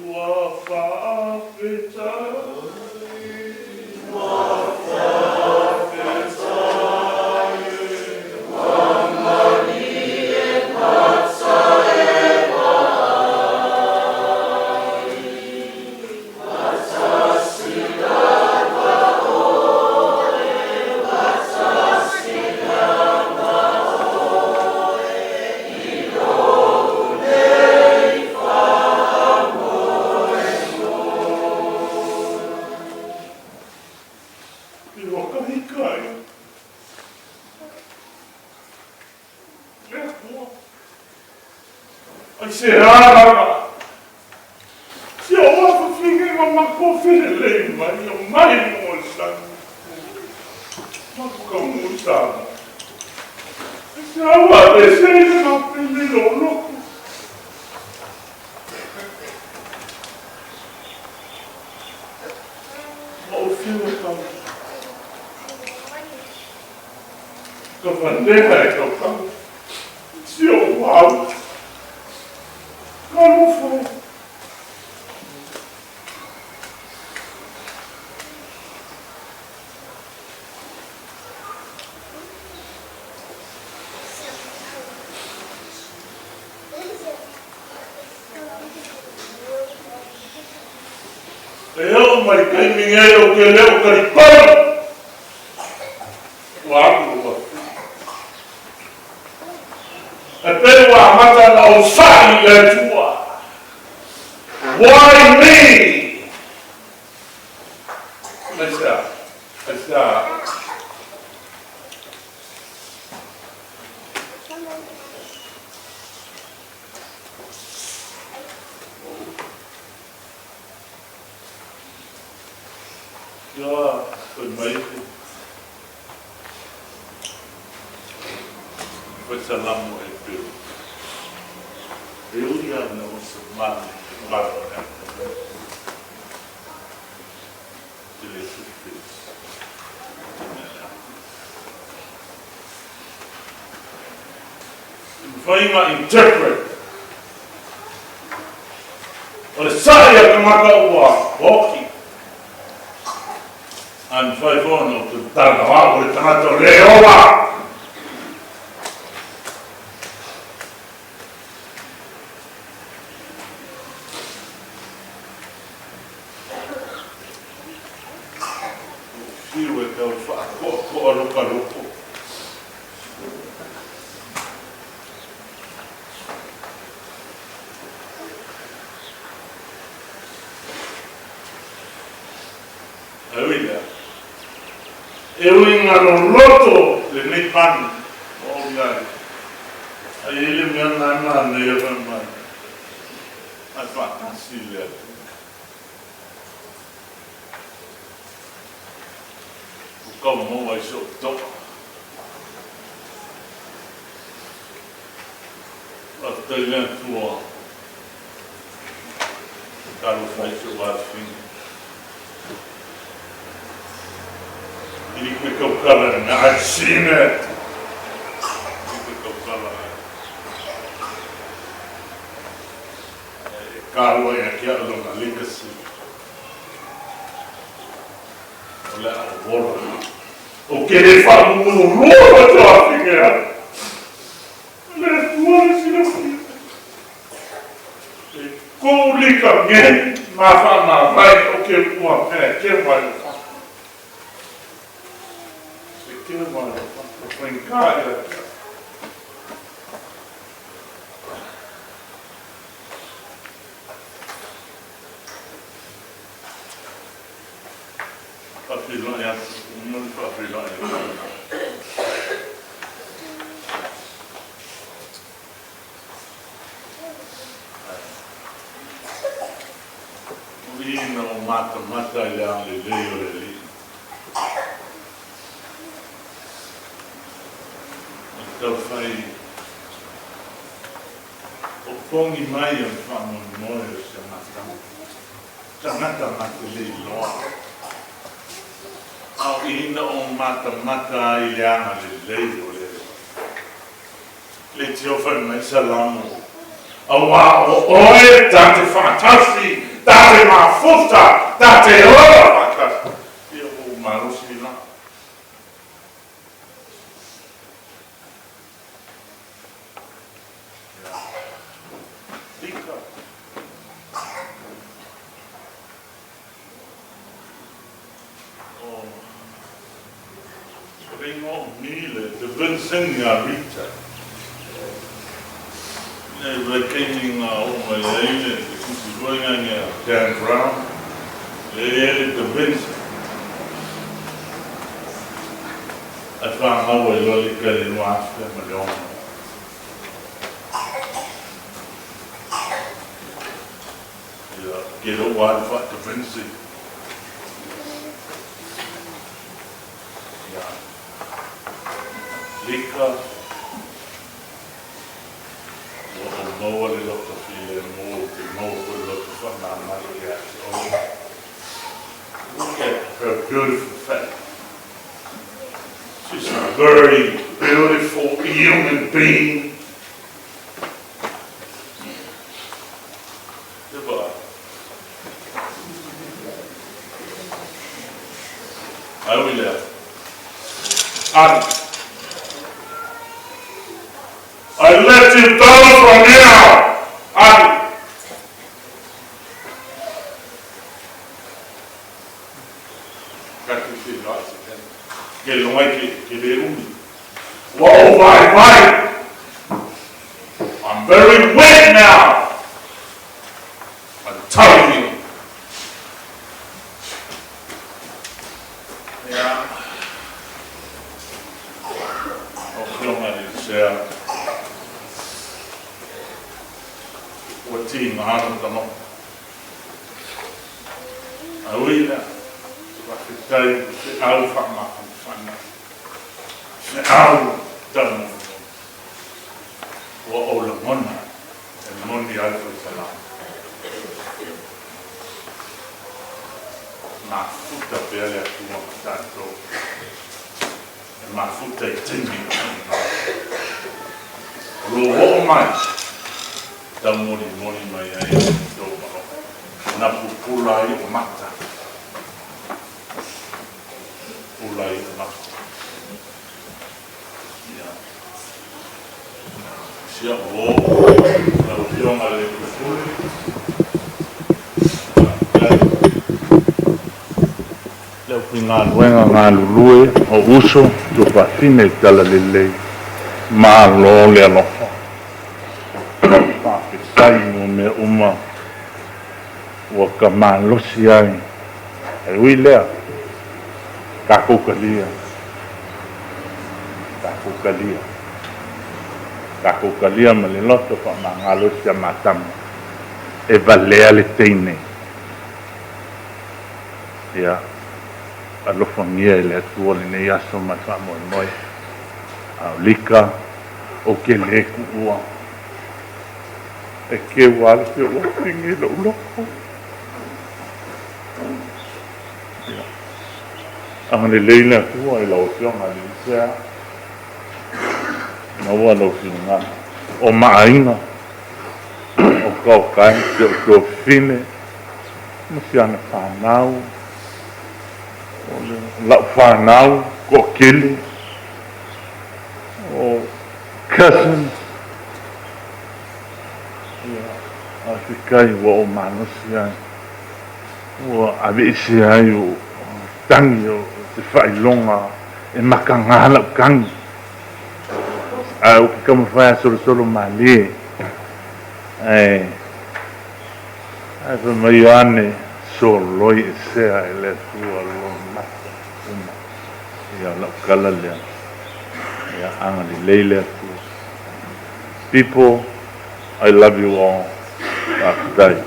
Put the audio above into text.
Ua faafetai. I whakahika ai le Atua. Ai se alanga, si o afafine ma matou felelei mai, omai i luga o le sami, matou taunuu i Samoa. Ai se ua aveese ai le mapele i lou loto. Ma ou fiu e tau. Ka vaneha e tautau. Si ou au. Talofa e. E oo mai taimi nei ou te le o talitonu ua alu lou afio. E pei ua amata ona ou sa'i i le Atua. Why me? Aisea? Aisea? Ia, fai mai le fai salamo Heperu. E ui ana o se male malo e atamai. Te le tupe te mea e ahu. E mafai ona interpret o le sa'i a tagata ua hoki, ae mafai foi ona ou talitala o au o le tagata o le ola. Ou fiu e tau whaatoatoa lokaloko. Ae ui lea, e ui ina loloto lenei manu o ou iai, a i ai le mea na e manaia fai mai, ae faatasi le Atua. Ua kau maua ai so'u to'a. Faafetai le Atua talofa ai so'u afifina. E like me tautala i le mea, I've seen it! E like me tautala e kāua ia ki au lona legacy o le a ola. O ke le whaamumumu roa ma te awhine a. Le atua le silafia. E kou lika nge ma whaamawai o ke ua mea ke wai o wha. E ke wai o wha. O whainga ia kia. Faafeiloai atu, ua momoli faafeiloai atu. O i na o matamata i le agalelei o le Alii. O le taufai o pogi mai o le faamoemoe o se tagata ma te le iloa. A o i na o matamata ai i le agalelei o le Alii. Leitio fai mai Salamo, Auā o oe ta te faatasi Ta te mafuta, ta te ola faatasi. Ia ua ou malosi la. Ia. Lika. O le igoa o Mile, te Vincent ia Rita. Nei vaitaimi na oo mai ai le tusi foi lea ia Dan Brown, lea e i ai le Da Vinci. Ae fanau ai loa Lika i le 2006. Ia, ke lou alu faa-Da Vinci. Ia, Lika. Ua ou maua le loto filemu, ou te maua foi le loto faamagalo ia te oe. Look at her beautiful face. She's a very beautiful human being. Goodbye. Ai ui lea. Anu. I let you go for now! Alu! Kake se la se kene. Ke longa i ke, ke le umi. Ua ou vaivai! I'm very wet now! I'm telling you! Ia. Lau Afioga i le Chair, ua tiga lou tanoa. Ae ui lea, faafetai i le feau faamafanafana, feau taumolimoli. Ua ou lagona e moni ai le faisalama. Mafuta pea le Atua ma tatou, e mafuta i taimi o faigā. O lou oo mai, taumolimoli mai ai e outou alofa, na pupula ai o mata, pupula ai o mata. Ia, si au uo, lau Afioga i le Pule, faafetai le aufaigaluega galulue o uso tuafafine i Talalelei, malo le alofa. Faafetai mo mea uma ua ka malosi ai. E ui lea, tatou talia, tatou talia, tatou talia ma le loto faamagalo i si a matama e valea le teine. Ia, alofagia e le Atua lenei aso ma le faamoemoe. A o Lika, ou te le tuua. E keu lava le feoai i lou loto. Ia agalelei le Atua i lau Afioga i le Sea, maua lou finagalo. O Maaiga, o Kaokae, si ou tuafafine, ma si ana fanau, o lau fanau toatele, o cousins, ia, faafetai ua ou malosi ai. Ua aveese ai ou tagi o se faailoga e mataga lau tagi, ae ou te taumafai a solosolo malie, ae ae fai mai ane soloi esea e le Atua lona mata uma. Ia o lau tala lea, ia agalelei le Atua. People, I love you all. Faafetai.